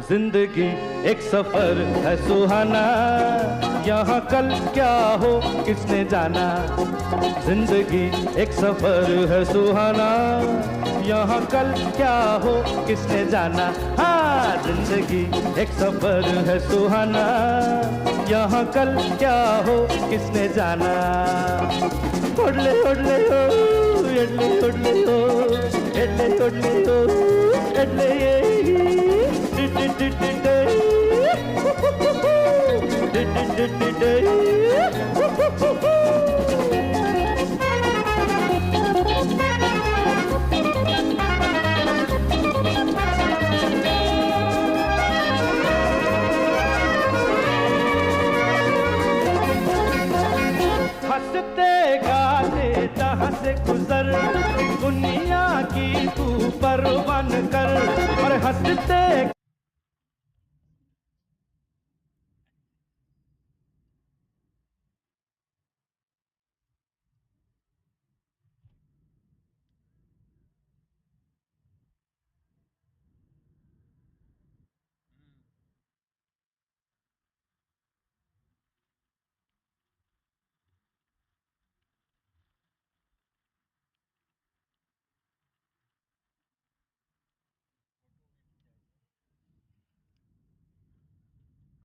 जिंदगी एक सफर है सुहाना, यहाँ कल क्या हो किसने जाना। जिंदगी एक सफर है सुहाना, यहाँ कल क्या हो किसने जाना। हाँ, जिंदगी एक सफर है सुहाना, यहाँ कल क्या हो किसने जाना। ओडले ओडले ओ एडले ओडले ओ एडले ओडले ओ एडले ए डि डि डि डि डे डि डि डि डि डे।